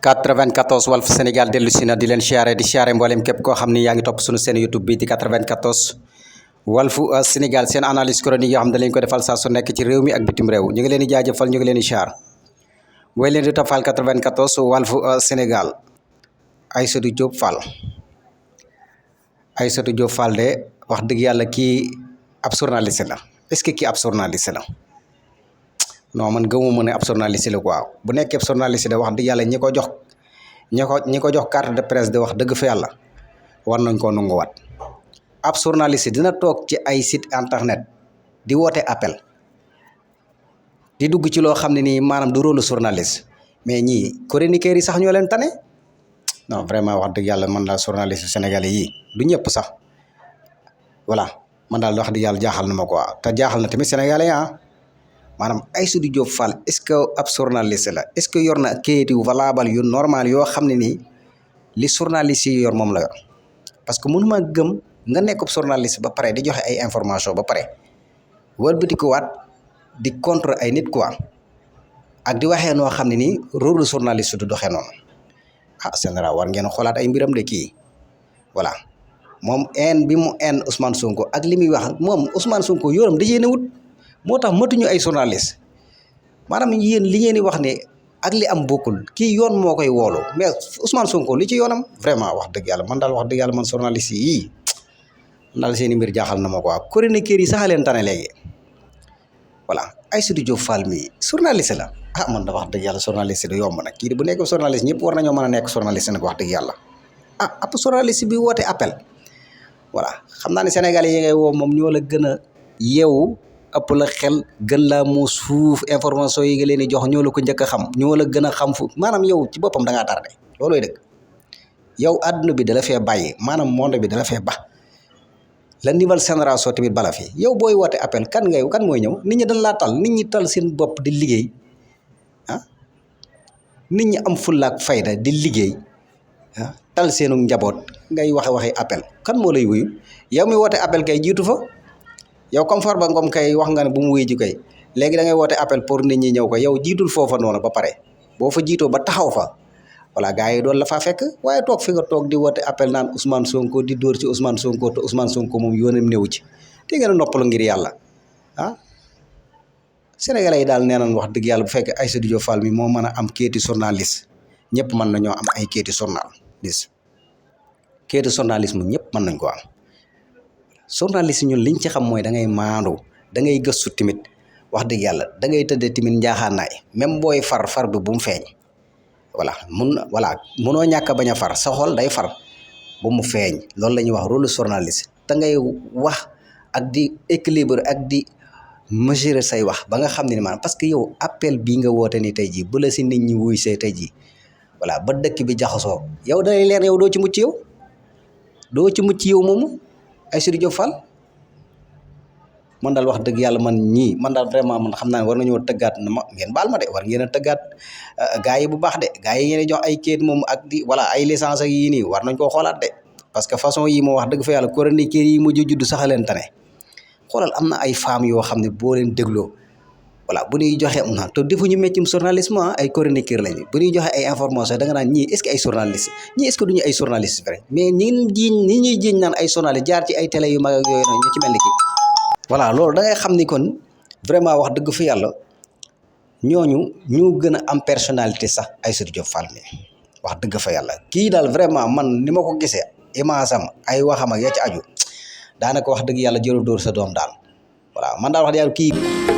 94 Walf Sénégal dellu si na di leen siyaare di siyaare mboolem képp koo xam ni yaa ngi topp suñu seen YouTube bi di 94 Walf Sénégal seen analyse chronique yoo xam ne dañ leen ko defal saa su nekk ci réew mi ak bitim réew ñu ngi leen di jaajëfal ñu ngi leen di siyaar way leen di toppal 94 Walf Sénégal Aïssatou Diop Fall Aïssatou Diop Fall de wax dëgg yàlla kii ab journaliste la est-ce que kii ab journaliste la non man gëmuma ne ab journaliste la quoi bu nekkee ab journaliste de wax dëgg yàlla ñi ko jox carte de presse de wax dëgg fa yàlla war nañ koo nanguwaat ab journaliste dina toog ci ay site internet di woote appel di dugg ci loo xam ne nii maanaam du rôle journaliste mais ñii chroniqueurs yi sax ñoo leen tane non vraiment wax dëgg yàlla man daal journaliste sénégalais yi du ñëpp sax voilà man daal wax dëgg yàlla jaaxal na ma quoi te jaaxal na tamit sénégalais maanaam Aïssatou Diop Fall est-ce que ab journaliste la est-ce que yor na kayit yu valable yu normal yoo xam ne nii li journaliste yi yor moom la yor parce que mënuma gëm nga nekk ab journaliste ba pare di joxe ay information ba pare wëlbati ko waat di contre ay nit quoi ak di waxee noo xam ne nii rôle journaliste du doxee noonu général war ngeen xoolaat ay mbiram de kii voilà moom bi mu Ousmane Sonko ak li muy wax moom Ousmane Sonko yoram dajee ne wut moo tax matuñu ay journaliste maanaam yéen li ngeen di wax ne ak li am bokkul kii yoon moo koy woolu mais Ousmane Sonko li ci yoonam vraiment wax dëgg yàlla man daal wax dëgg yàlla man journaliste yii daal seen i mbir jaaxal na ma quoi chroniqueurs yi sax leen tane léegi voilà Aïssatou Diop Fall mi journaliste la man da wax dëgg yàlla journaliste da yomb nag kii di bu nekk journaliste ñëpp war nañoo mën a nekk journaliste nag wax dëgg yàlla ab journaliste bi woote appel voilà xam naa ne sénégalais yi ngay woo moom ñoo la gën a yeewu ëpp la xel gën laa muus fuuf information yi nga leen di jox ñoo la ko njëkk a xam ñoo la gën a xam fu maanaam yow ci boppam da ngaa tardé loolooy dëgg yow àdduna bi dala fee bàyyi maanaam monde bi dala fee ba la nouvelle génération tamit bala fi yow booy woote appel kan mooy ñëw nit ñi dañ laa tal nit ñi tal seen bopp di liggéey nit ñi am fulla ak fayda di liggéey tal seenu njaboot ngay waxi appel kan moo lay wuyu yow mi woote appel kay jiitu fa yow comme Farba Ngom kay wax nga ne bu mu wuyu ji kay léegi da ngay woote appel pour nit ñi ñëw ko yow jiitul foofa noonu ba pare boo fa jiitoo ba taxaw fa voilà gars yi doon la faa fekk waaye toog fi nga toog di woote appel naan Ousmane Sonko di dóor ci Ousmane Sonko te Ousmane Sonko moom yoonam néew ci te ngeen a noppalu ngir yàlla sénégalais yi daal nee nañ wax dëgg yàlla bu fekkee Aïssatou Diop Fall mi moo mën a am kayiti journaliste ñëpp mën nañoo am ay kayiti journaliste kayiti journalisme ñëpp mën nañ ko am journaliste ñun liñ ci xam mooy da ngay maandu da ngay gëstu tamit wax dëgg yàlla da ngay tëddee tamit njaaxaanaay même booy far bi bu mu feeñ munoo ñàkk a bañ a far sa xol day far bu mu feeñ loolu la ñuy wax rôle journaliste da ngay wax ak di équilibre ak di mesurer say wax ba nga xam ne ni maanaam parce que yow appel bii nga woote ni tey jii bu la si nit ñi wuy see tey jii voilà ba dëkk bi jaxasoo yow dalay leer yow doo ci mucc yow moomu Aïssatou Diop Fall man daal wax dëgg yàlla man daal vraiment man xam naa ne war nañoo tëggaat na ma ngeen baal ma de war ngeen a tëggaat gars yi bu baax de gars yi ngeen jox ay kayit moom ak di voilà ay licence ak yii nii war nañ koo xoolaat de parce que façon yi moo wax dëgg fa yàlla chroniqueurs yi mujj judd sax a leen tane xoolal am na ay femmes yoo xam ne boo leen dégloo voilà bu ñuy joxe te defuñu métier journalisme ay chroniqueurs lañu bu ñuy joxe ay information da nga naan ñii est-ce que ay journaliste ñii est-ce que duñu ay journaliste vrai mais ñi ñuy jiiñ naan ay journaliste jaar ci ay télé yu mag ak yooyu noonu ñu ci mel ni kii voilà loolu da ngay xam ni kon vraiment wax dëgg fa yàlla ñooñu ñu gën a am personnalité sax Aïssatou Diop Fall mi wax dëgg fa yàlla kii daal vraiment man ni ma ko gisee image am ay waxam ak ya ci aju daanaka wax dëgg yàlla jëru dóor sa doom daal voilà man daal wax dëgg yàlla kii